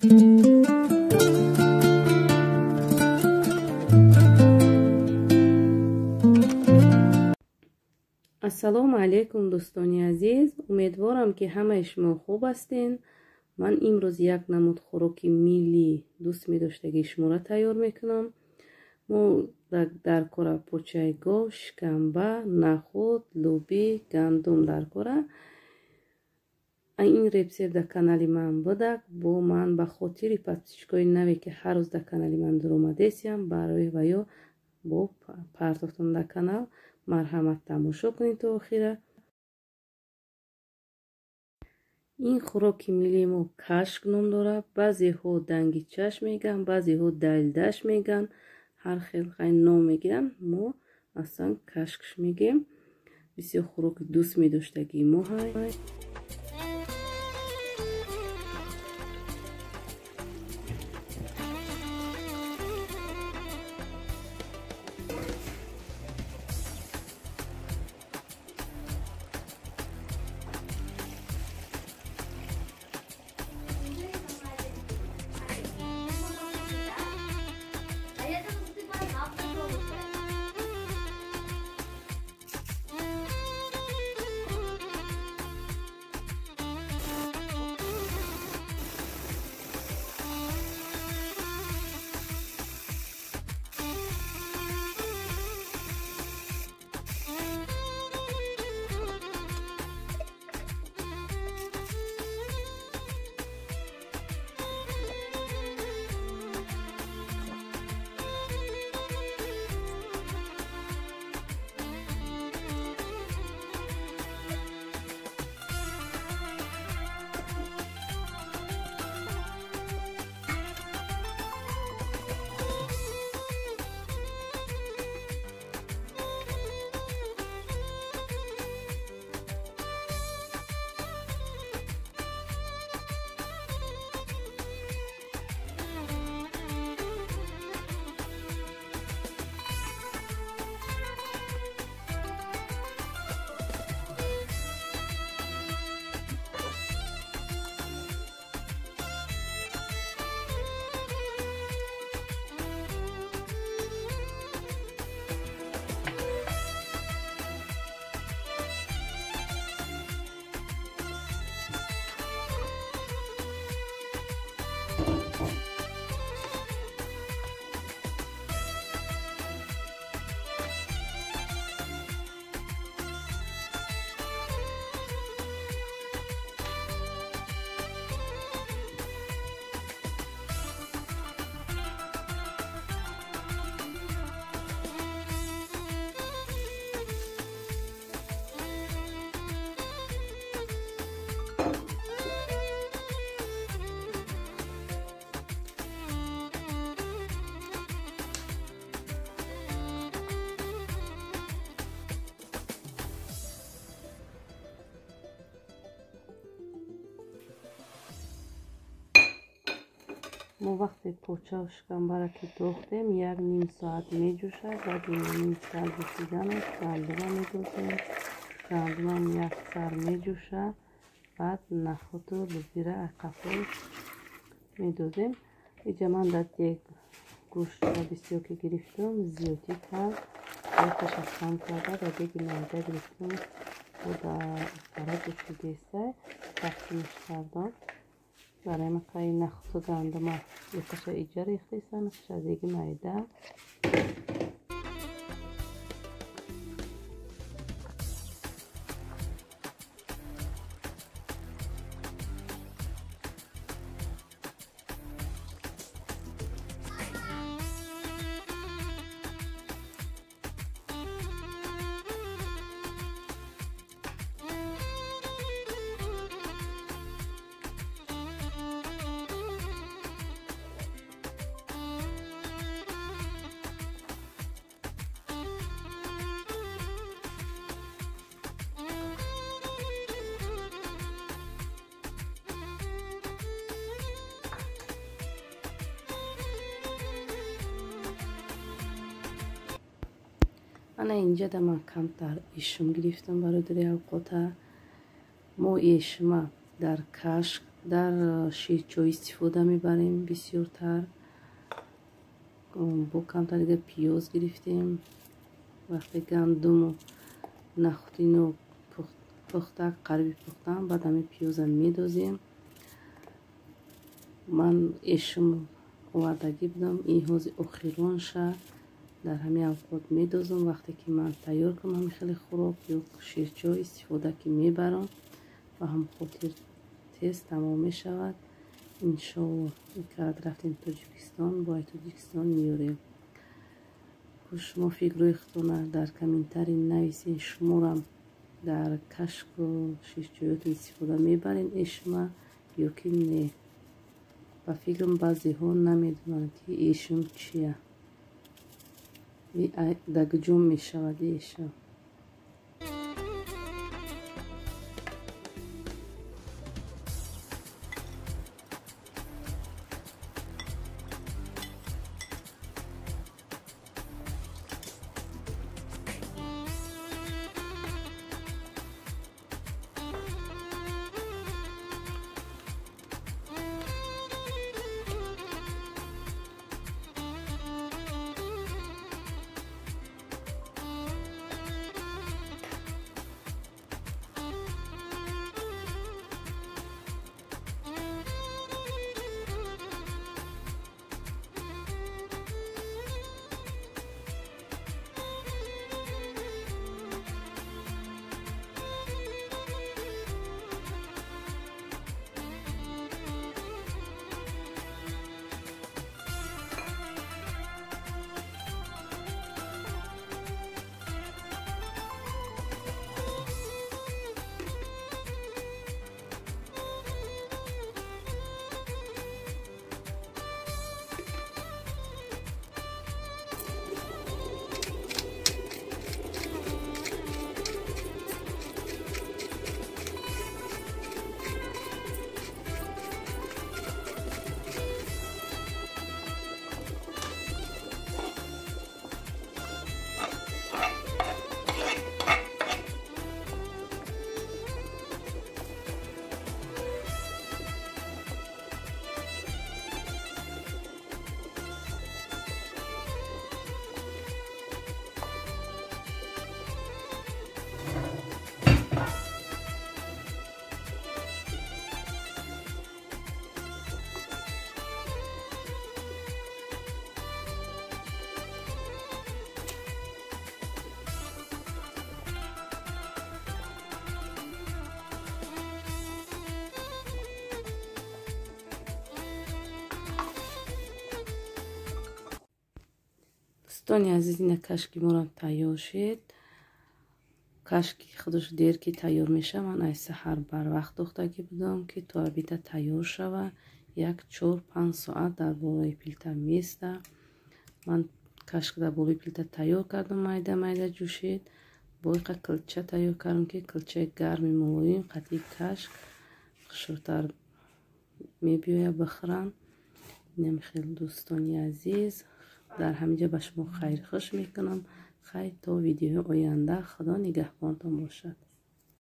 Ассалому алайкум, дӯстони азиз. Умедворам, ки ҳамаи шумо хуб ҳастен. Ман имрӯз як намуд хӯроки миллӣ дӯст медоштагии шуморо тайёр мекунам. Мо дар кора почаи гов, шикамба, нахуд, лӯбӣ, гандум дар кора. Ин рецепт дар канали ман будак. Бо ман ба хотири подписчикои наве, ки ҳар рӯз дар канали ман дуромадесиям, барои ваё бо партофтам дар канал. Марҳамат, тамошо кунед то охира. Ин хӯроки миллии мо кашк ном дорад. Баъзеҳо данги чашм мегӯянд, баъзеҳо далдаш мегӯянд, ҳар хел ном мегиранд. Мо аслан кашкш мегӯем. Бисёр хӯроки дӯст медоштагии мо ҳай. Мо вақте почаву шикамбаро ки дохтем, як ним соат меҷӯшад. Баъди ним соат ҷӯшиданаш гандума медозем. Гандумам як сар меҷӯшад. Баъд нахуду лӯбира қафо медозем. Иҷа ман дар дег гӯштро бисёр ки гирифтам, зиёдӣ кард. Якаша кам карда, дар деги майда гирифтам. Бо дар ҷӯшидеста тақсимш кардам. Барои мақаи нахуду гандума якаша иҷа рехтесан, якаша деги майда. Ана инҷа ман камтар ишум гирифтам, бародари авқота. Мо ишма дар кашк Дар ширчой истифода мебарем бисёртар. Бо камтар дига пиёз гирифтем. Вақте гандуму нахӯдину пухта, қариби пухтан, баъд ҳамин пиёза медозем. Ман эшум овардагӣ будам, ин ҳози охиронша дар ҳамин авқот медозам. Вақте ки ман тайёр кунам ҳамин хеле хӯрок ё ширчой истифода ки мебарам, ба ҳам хотир тез тамом мешавад. Иншоаллоҳ кард рафтем Тоҷикистон, бояд Тоҷикистон меёрем. Шумо фикрҳои худтонро дар комментарий нависен. Шуморам дар кашку ширчоётон истифода мебарен эшума ё ки не? Ба фикрам баъзеҳо намедонанд, ки эшум чия, дар куҷо мешавад эшум. Дӯстони азиз, ина кашки морам тайёр шид. Кашки худаш дер ки тайёр мешава. Ман ай саҳар барвақт духтагӣ будам, ки то обида тайёр шава. 1-4-5 соат дар болои плита места. Ман кашк дар болои плита тайёр кардам, майда майда ҷӯшид. Боиқа килча тайёр кардам, ки килчаи гарми мулоим қатъи кашк хушрӯтар мебиёяд бихӯрам. Инам хеле дӯстони азиз, дар ҳаминҷо ба шумо хайрхуш мекунам. Хайр то видеои оянда. Худо нигаҳбонтон бошад.